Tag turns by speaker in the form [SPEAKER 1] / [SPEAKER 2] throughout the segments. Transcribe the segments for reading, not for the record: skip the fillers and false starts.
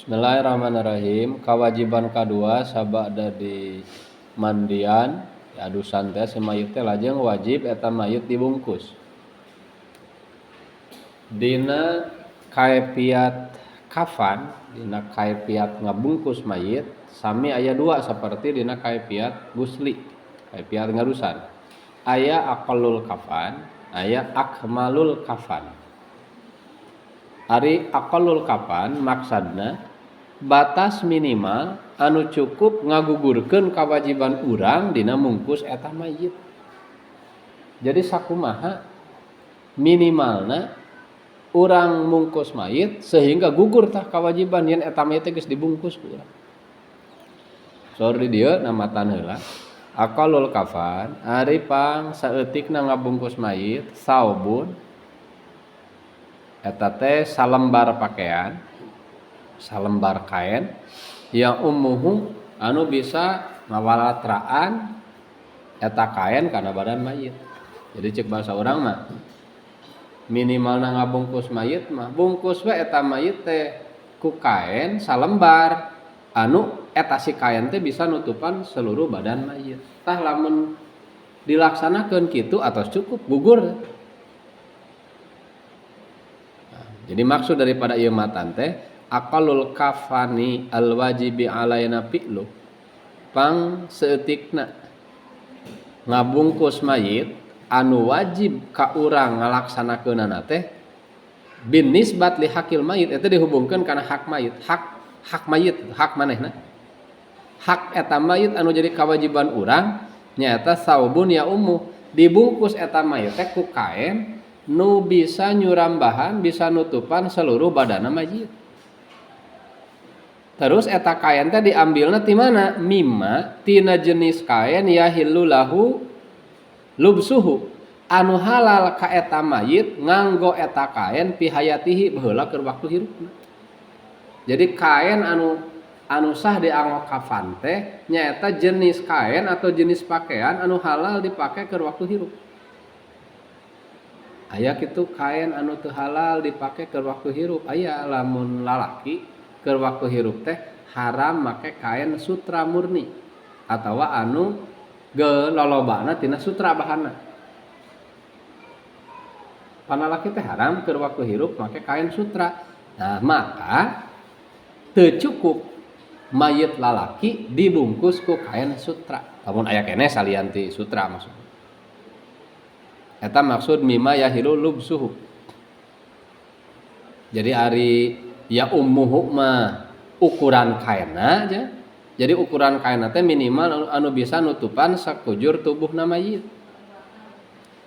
[SPEAKER 1] Bismillahirrahmanirrahim. Kawajiban kadua sabada di mandian adusan teh si mayit teh lajeng wajib eta mayit dibungkus. Dina kaifiat kafan, dina kaifiat ngabungkus mayit sami aya dua seperti dina kaifiat gusli, kaifiat ngarusan. Aya aqallul kafan, aya akmalul kafan. Ari aqallul kafan maksudna batas minimal anu cukup ngagugurkeun kawajiban urang dina mungkus eta mayit. Jadi sakumaha minimalna urang mungkus mayit sehingga gugur tah kawajiban yen eta mayit teh geus dibungkus ku urang. Saur di dieu namatan heula. Aqallul kafan ari pang saeutikna ngabungkus mayit saubun eta teh salembar pakaian, salembar kain yang ummuhu anu bisa ngawalatraan eta kain kana badan mayit. Jadi cek bahasa urang mah minimalna ngabungkus mayit mah bungkus we eta mayit teh ku kain salembar anu eta si kain teh bisa nutupan seluruh badan mayit. Tah lamun dilaksanakeun kitu atos cukup gugur. Nah, jadi maksud daripada ieu matan teh aqallul kafani al wajibi alaina fi'lu, pang saeutikna ngabungkus mayit anu wajib ka urang ngalaksanakeunana teh bin nisbat li hakil mayit, eta dihubungkeun kana hak mayit, hak hak mayit, hak manehna, hak eta mayit anu jadi kewajiban urang nyaeta saubun ya ummu, dibungkus eta mayit teh ku kain nu bisa nyurambahan, bisa nutupan seluruh badana mayit. Terus eta kain teh diambilna ti mana? Mimma tina jenis kain yahillu lahu lubsuhu, anu halal ka eta mayit nganggo eta kain fi hayatihi baheula keur waktu hirupna. Jadi kain anu anu sah dianggo kafan teh nyaeta jenis kain atau jenis pakaian anu halal dipake keur waktu hirup. Aya kitu kain anu teu halal dipake keur waktu hirup? Aya. Lamun lalaki keur waktu hirup teh haram make kain sutra murni atawa anu lolobana tina sutra bahanna. Pan lalaki teh haram keur waktu hirup make kain sutra. Nah, maka teu cukup mayit lalaki dibungkus ku kain sutra lamun aya keneh salian ti sutra. Maksud eta maksud mimma yahilu lubsuhu. Jadi ari ya ummuhu mah ukuran kainna aja. Jadi ukuran kainna teh minimal anu bisa nutupan sakujur tubuhna mayit.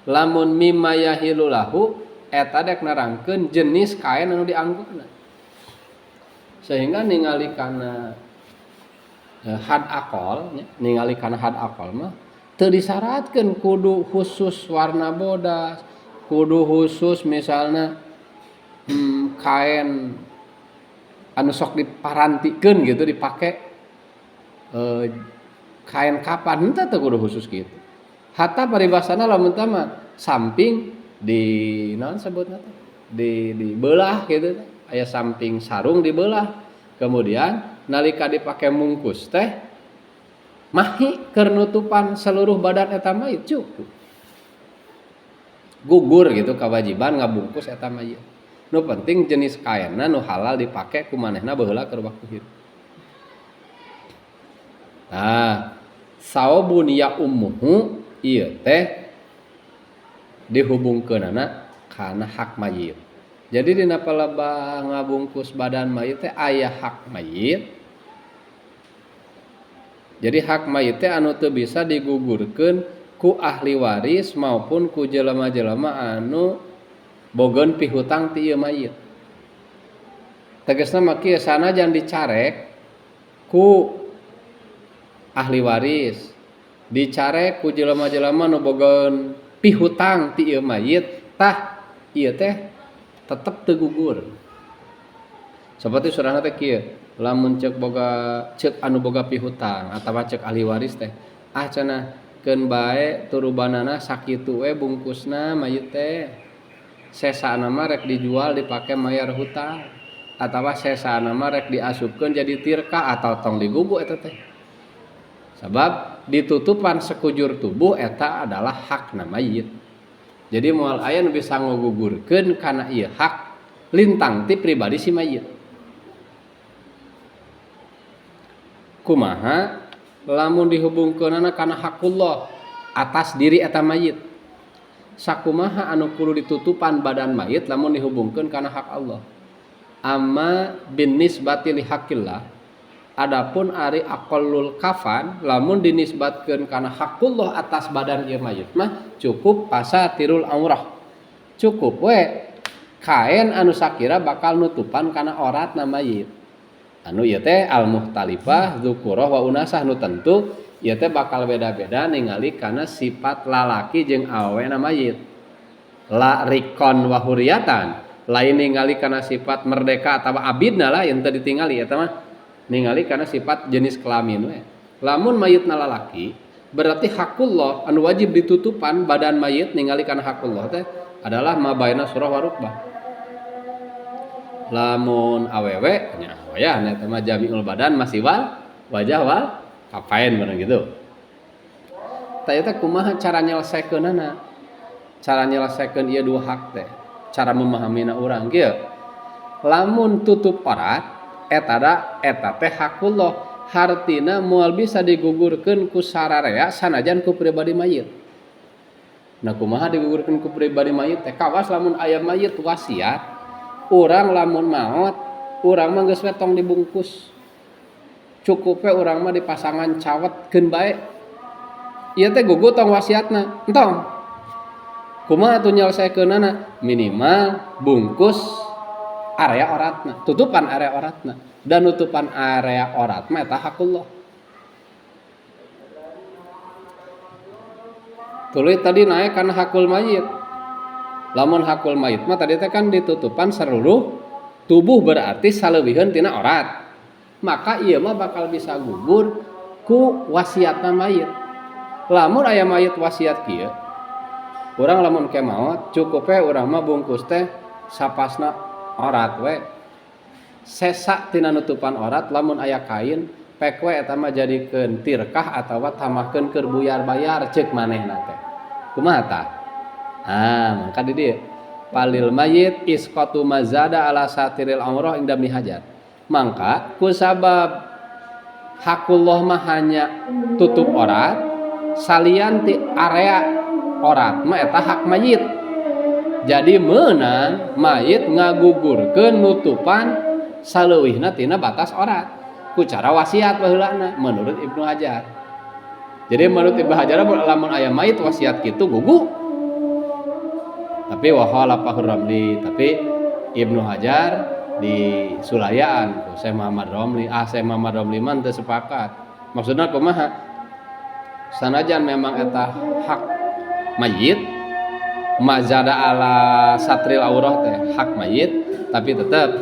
[SPEAKER 1] Lamun mimma yahilu lahu eta dek nerangkeun jenis kain anu dianggona. Sehingga ningali kana had aqol nya, ningali kana had aqol mah teu disyaratkeun kudu khusus warna bodas, kudu khusus misalna kain anu sok diparantikeun gitu dipake, kain kapan henteu, teu kudu khusus kitu. Hatta paribasana lamun teh mah samping di naon sebutna teh, di dibelah gitu teh, aya samping sarung dibelah, kemudian nalika dipake mungkus teh mahi keur nutupan seluruh badan eta mayit, cukup. Gugur gitu kewajiban ngabungkus eta mayit. Nu penting jenis kainna nu halal dipake ku manehna baheula keur waktu hirup. Nah, saubun ya ummuhu ieu teh dihubungkeunana kana hak mayit. Jadi dina palebah ngabungkus badan mayit teh aya hak mayit. Jadi hak mayit teh anu teu bisa digugurkeun ku ahli waris maupun ku jelema-jelema anu bogeun pihutang ti ieu mayit. Tegasna mah kieu, sanajan dicarek ku ahli waris, dicarek ku jelema-jelema nu bogeun pihutang ti ieu mayit, tah ieu teh tetep teu gugur. Seperti surahna teh kieu, lamun cek boga, cek anu boga pihutang atawa cek ahli waris teh, "Ah," cenah, "keun bae turubanana sakitu we bungkusna mayit teh, sesana mah rek dijual dipake mayar hutang." Atawa sesana mah rek diasupkeun jadi tirka atau tong digugu eta teh. Sabab ditutupan sekujur tubuh eta adalah hakna mayit. Jadi moal aya nu bisa ngugugurkeun kana ieu hak lintang ti pribadi si mayit. Kumaha lamun dihubungkeunana kana hakullah atas diri eta mayit. Sakumaha anu kudu ditutupan badan mayit lamun dihubungkeun kana hak Allah. Amma bin nisbati li haqqillah, adapun ari aqallul kafan lamun dinisbatkeun kana hakullah atas badan ieu mayit mah cukup pasatirul aurah. Cukup we kaen anu sakira bakal nutupan kana oratna mayit. Anu ieu teh al muhtalifah dzukurah wa unasah, nu tentu ieu teh bakal beda-beda ningali kana sifat lalaki jeung awewena mayit. La rikon wa huriyatan, lain ningali kana sifat merdeka atawa abidna lah yang teu ditingali eta mah ningali kana sifat jenis kelamin we. Lamun mayitna lalaki berarti hakullah anu wajib ditutupan badan mayit ningali kana hakullah teh adalah ma baina surah wa rukbah. Lamun awewe nya wayahna eta mah jamiul badan masiwal wajah wal kafain bareng gitu. Tah eta kumaha cara nyelesaikeunana? Cara nyelesaikeun ieu dua hak teh. Cara memahaminya urang kieu. Lamun tutup orat eta da eta teh hakullah, hartina moal bisa digugurkeun ku sararea sanajan ku pribadi mayit. Nah kumaha digugurkeun ku pribadi mayit teh? Kawas lamun aya mayit wasiat, urang lamun maot, urang mah geus we tong dibungkus. Cukup we urang mah dipasangan cawetkeun bae. Ieu teh gugu tong wasiatna, entong. Kumaha atuh nyelesaikeunana? Minimal bungkus area oratna, tutupan area oratna. Dan tutupan area orat mah eta hakullah. Tuluy tadi naik kana hakul mayit. Lamun hakul mayit mah tadi teh kan ditutupan seluruh tubuh berarti saleuwiheun tina orat. Maka ieu mah bakal bisa gugur ku wasiatna mayit. Lamun aya mayit wasiat kieu, urang lamun ke maot cukup we urang mah bungkus teh sapasna orat we. Sesa tina nutupan orat lamun aya kain pek we eta mah jadikeun tirkah atawa tambahkeun keur buyar-bayar ceuk manehna teh. Kumaha tah? Ah, mangka di dieu palil mayit isqatu mazada ala satiril aurah inda Ibnu Hajar. Mangka ku sabab hakullah mah hanya tutup orat salian ti area orat mah eta hak mayit. Jadi meunang mayit ngagugurkeun nutupan saleuwihna tina batas orat ku cara wasiat baheulana menurut Ibnu Hajar. Jadi menurut Ibnu Hajar lamun aya mayit wasiat kitu gugu. Tapi wa khalafahu Ramli, tapi Ibnu Hajar di Sulayaan ku Syekh Muhammad Ramli, Syekh Muhammad Ramli mah teu sepakat. Maksudna kumaha? Sanajan memang eta hak mayit mazada ala satril aurah teh hak mayit, tapi tetep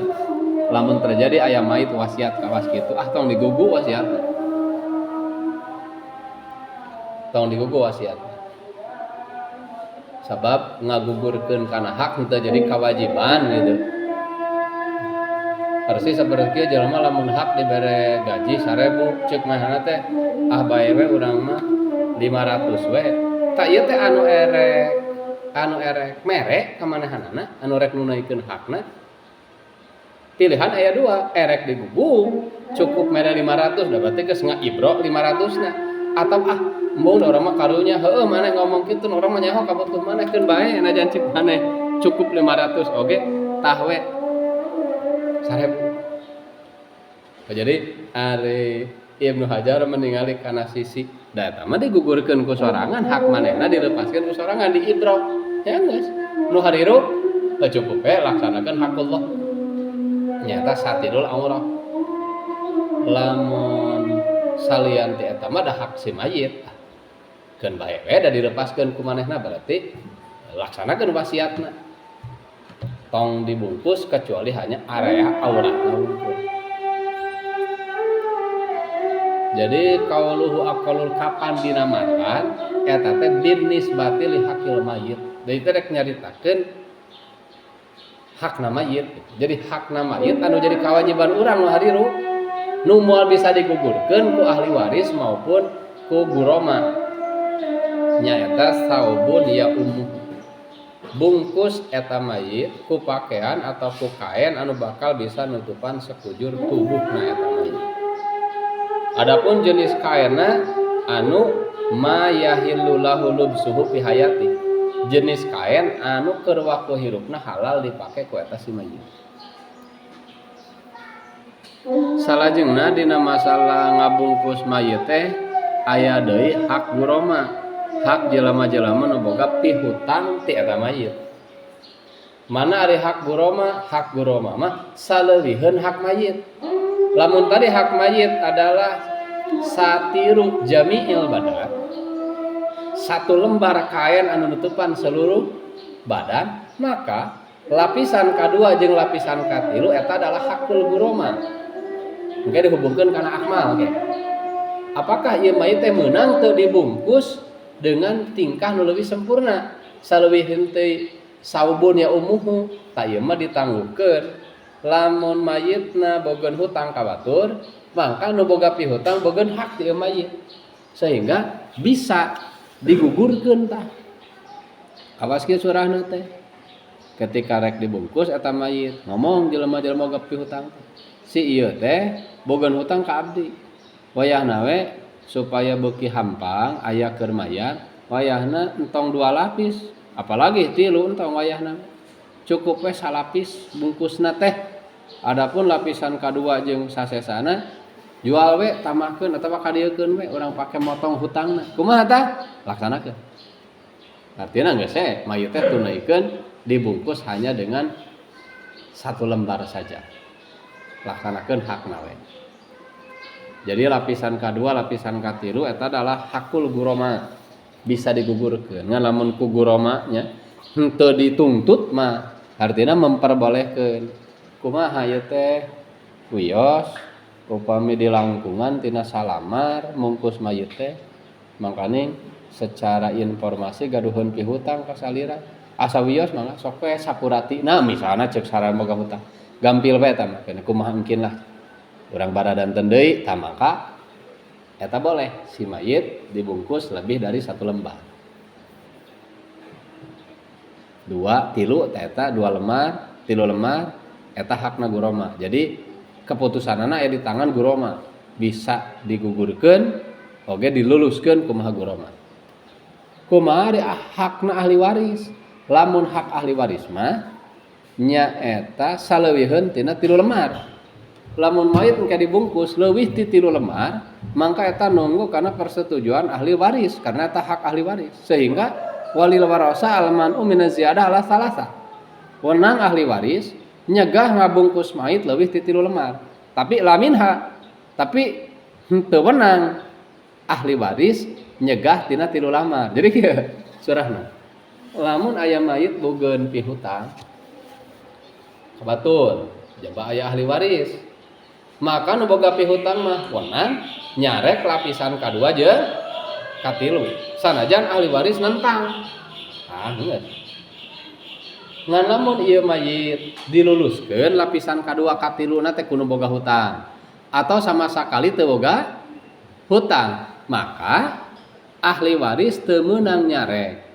[SPEAKER 1] lamun terjadi aya mayit wasiat kawas kitu, tong digugu wasiat. Tong digugu wasiat. Sabab ngagugurkeun kana hak henteu jadi kewajiban gitu. Persis saperti kieu jelema lamun hak dibere gaji 1000 ceuk manehna teh bae we urang mah 500 we. Tah ieu teh anu erek mere ka manehanana, anu rek nunaikeun hakna. Pilihan aya dua, erek digugu cukup mere 500 da berarti geus ngaibro 500 na. Atau embung da urang mah karunya heueuh maneh ngomong kitu urang mah nyaho kabutuh maneh keun bae najan cik maneh cukup 500 oge tah we 1000. Jadi ari Ibnu Hajar meningali kana sisi da eta mah digugurkeun ku sorangan hak manehna dilepaskeun ku sorangan diibro ya geus nu hariru teu cukup we laksanakeun hakullah nyata satirul aurah. Lamun salian ti eta mah da hak si mayit keun bae we da dilepaskeun ku manehna berarti laksanakeun wasiatna tong dibungkus kecuali hanya area auratna wungkul. Jadi kauluhu aqallul kapan dina matan eta teh bin nisbati li hakil mayit. Jadi teh rek nyaritakeun Hakna mayit. Jadi hakna mayit anu jadi kewajiban urang nu hadiru nu moal bisa digugurkeun ku ahli waris maupun ku guroma nyaeta saubun ya ummuhu, bungkus eta mayit ku pakaian atau ku kain anu bakal bisa nutupan sekujur tubuhna eta mayit. Adapun jenis kainna anu ma yahillu lahu lubsuhu fi hayati, jenis kain anu keur waktu hirupna halal dipake ku eta si mayit. Salajengna dina masalah ngabungkus mayit teh aya deui hak guroma, hak jelema-jelema nu boga pihutang ti eta mayit. Mana ari hak guroma? Hak guroma mah saleuwiheun hak mayit. Lamun tadi hak mayit adalah satiru jami'il badan, satu lembar kain anu nutupan seluruh badan, maka lapisan kedua jeung lapisan katilu eta adalah hakul guroma. Engke dihubungkeun kana akmal ge. Apakah ieu mayit teh meunang teu dibungkus dengan tingkah nu leuwih sempurna? Saleuwih henteu saubun ya ummuhu, tah ieu mah ditangguhkeun. Lamun mayitna bogeun hutang ka batur, maka nu boga pihutang bogeun hak ti ieu mayit. Sehingga bisa digugurkeun tah. Awas kieu surahna teh. Ketika rek dibungkus eta mayit, ngomong jelema-jelema boga pihutang. Si ieu teh bogeun hutang ka abdi. Wayahna we supaya beuki hampang aya keur mayar, wayahna entong dua lapis, apalagi tilu entong wayahna. Cukup we salapis bungkusna teh. Adapun lapisan kadua jeung sasesana jual we, tambahkeun atawa kadieukeun we urang pake motong hutangna. Kumaha tah? Laksanakeun. Artinya geus we mayit teh tunaikeun dibungkus hanya dengan satu lembar saja. Laksanakeun hakna we. Jadi lapisan kedua, lapisan katilu eta adalah hakul guroma, bisa digugurkeun. Ngan lamun ku guroma nya henteu dituntut mah artinya memperbolehkeun. Kumaha ieu teh? Wios upami dilangkungan tina salamar mungkus mayit teh, mangkaning secara informasi gaduheun pihutang ka salira. Asa wios mangga sok we sapurati. Nah misalna ceuk saran boga hutang, gampil we eta mah keun kumaha engkin lah. Urang baradanten deui tah, maka eta boleh si mayit dibungkus lebih dari satu lembar. Dua, tilu eta dua lembar, tilu lembar eta hakna guroma. Jadi keputusanana aya di tangan guroma, bisa digugurkeun oge diluluskeun kumaha guroma. Kumaha ari hakna ahli waris? Lamun hak ahli waris mah nyaeta saleuwiheun tina tilu lembar. Lamun mayit engke dibungkus leuwih ti tilu lembar, mangka eta nunggu karena persetujuan ahli waris, karena eta hak ahli waris. Sehingga walil warasa al-man'u min ziyadah ala salasa. Wenang ahli waris nyegah ngabungkus mayit leuwih ti tilu lembar. Tapi laminha, tapi henteu wenang ahli waris nyegah tina tilu lembar. Jadi kieu surahna. Lamun aya mayit bogeun pihutang ka batur, jaba aya ahli waris, maka nu boga pihutang mah wenang nyarek lapisan kadua jeung katilu sanajan ahli waris nentang. Ah geus. Ngan lamun ieu mayit diluluskeun lapisan kadua katiluna teh kudu boga hutang atau sama sakali teu boga hutang, maka ahli waris teu meunang nyarek.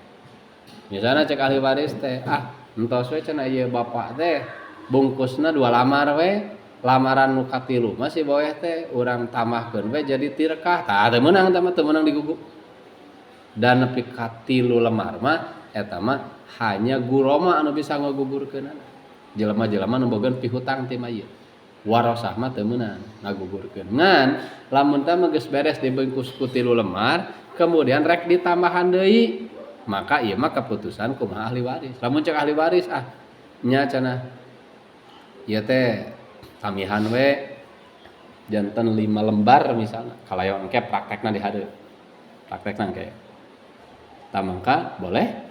[SPEAKER 1] Misalnya cek ahli waris teh, ah entos we cenah ieu bapak teh bungkusna dua lamar we, lamaran nu katilu mah si boeh teh urang tambahkeun we jadi tirkah. Tah teu meunang eta mah, teu meunang digugu. Dan nepi ka tilu lemar mah eta mah hanya guroma anu bisa ngagugurkeunana. Jelema-jelema nu boga pihutang ti mayit. Warasah mah teu meunang ngagugurkeun. Ngan lamun teh mah geus beres dibungkus ku tilu lemar, kemudian rek ditambahan deui, maka ieu mah keputusan kumaha ahli waris. Lamun cek ahli waris, ah nya cenah ieu teh tamihan we janten 5 lembar misalna, kalayan engke praktekna di hareup. Praktekna engke. Tah mangka boleh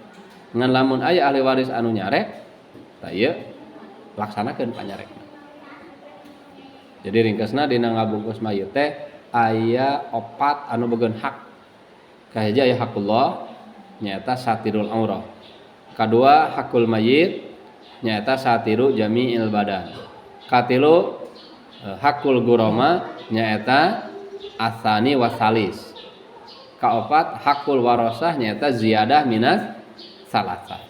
[SPEAKER 1] ngan lamun aya ahli waris anu nyarek, tah ieu laksanakeun panyarekna. Jadi ringkesna dina ngabungkus mayit teh aya opat anu boga hak. Kahiji aya hakullah nyaeta satirul aurah. Kadua hakul mayit, nyaeta satiru jami'il badan. Katilu hakul gurama nyaeta asani wasalis. Kaopat hakul warosah nyaeta ziyadah minas salasa.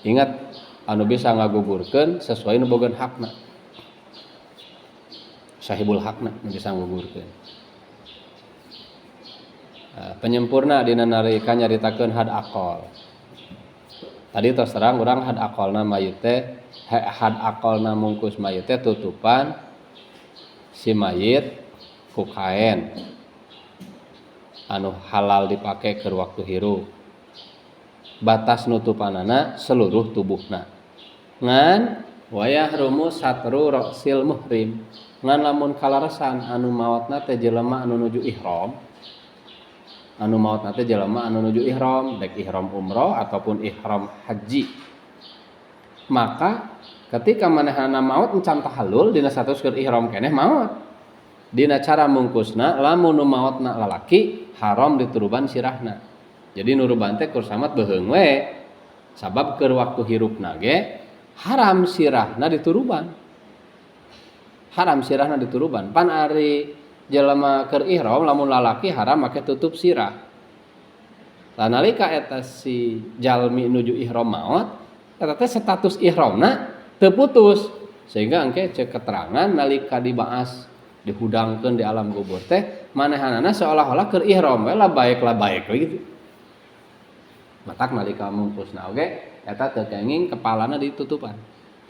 [SPEAKER 1] Ingat, anu bisa ngagugurkeun sesuai nu boga hakna, sahibul hakna nu bisa ngugurkeun. Penyempurna dina nalika nyaritakeun had aqol. Tadi tos terang urang had aqolna mayit teh, had aqolna mungkus mayit teh tutupan si mayit ku kaen anu halal dipake keur waktu hirup. Batas nutupanana seluruh tubuhna. Ngan wayahrumu satru ra'sil muhrim. Ngan lamun kalaresan anu maotna teh jelema anu nuju ihram, anu maotna teh jelema anu nuju ihram, baik ihram umroh ataupun ihram haji, maka ketika manehna maot encan tahallul dina status keur ihram keneh maot, dina cara mungkusna lamun nu maotna lalaki haram dituruban sirahna. Jadi nuruban teh kur samat beuheung we, sabab keur waktu hirupna ge haram sirahna dituruban, haram sirahna dituruban. Pan ari jelema keur ihram lamun lalaki haram make tutup sirah. Lah nalika eta si jalmi nuju ihram maot, eta teh status ihramna teu putus, sehingga engke cek keterangan nalika dibaas dihudangkeun di alam kubur teh manehanana seolah-olah keur ihram we, labaik labaik we gitu. Matak nalika mungkusna oge eta teu kenging kepalana ditutupan,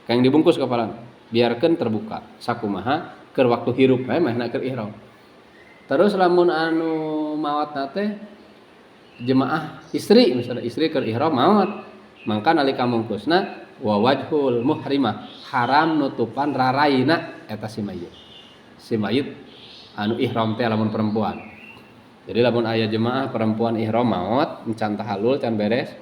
[SPEAKER 1] kenging dibungkus kepalana, biarkeun terbuka sakumaha keur waktu hirup we mehna keur ihram. Terus lamun anu maotna teh jemaah istri, misalnya istri keur ihram maot, mangka nalika mungkusna wa wajhul muhrimah haram nutupan raraina eta si mayit. Si mayit anu ihram teh lamun perempuan. Jadi lamun aya jemaah perempuan ihram maot encan tahallul can beres,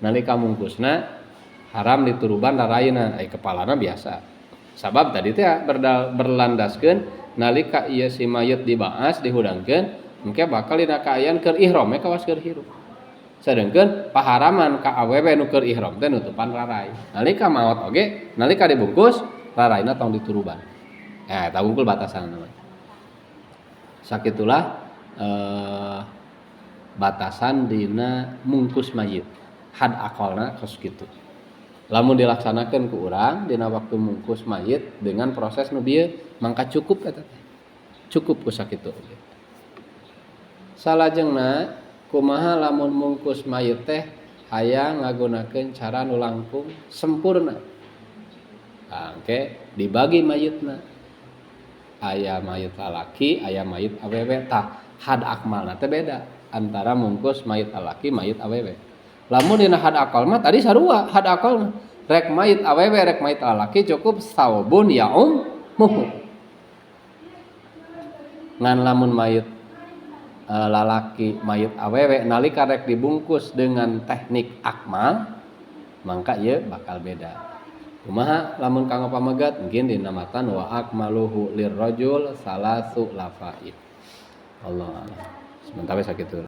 [SPEAKER 1] nalika mungkusna haram dituruban raraina, ai kepalana biasa. Sabab tadi teh berlandaskeun nalika ieu si mayit dibaas dihudangkeun engke bakal dina kaayaan keur ihram we kawas keur hirup. Sedengkeun paharaman ka awewe nu keur ihram teh nutupan rarai. Nalika maot oge nalika dibungkus raraina tong dituruban. Nah, eta wungkul batasan namanya. Sakitulah batasan dina mungkus mayit. Had aqolna kos kitu. Lamun dilaksanakeun ku urang dina waktu mungkus mayit dengan proses nu bieu mangka cukup eta teh. Cukup ku sakitu oge. Salajengna kumaha lamun mungkus mayit teh hayang ngagunakeun cara nu langkung sempurna. Tah engke dibagi mayitna. Aya mayit lalaki, aya mayit awewe. Tah had akmalna teh beda antara mungkus mayit lalaki, mayit awewe. Lamun dina had akal mah tadi sarua had akal mah. Rek mayit awewe rek mayit lalaki cukup saubun yaum muhu. Ngan lamun mayit lalaki mayit awewe nalika rek dibungkus dengan teknik akmal mangka ieu bakal beda. Kumaha lamun kanggo pamegat mungkin dinamatan wa akmaluhu lirrajul salasu lafaid. Allah a'lam. Sementara sakitu.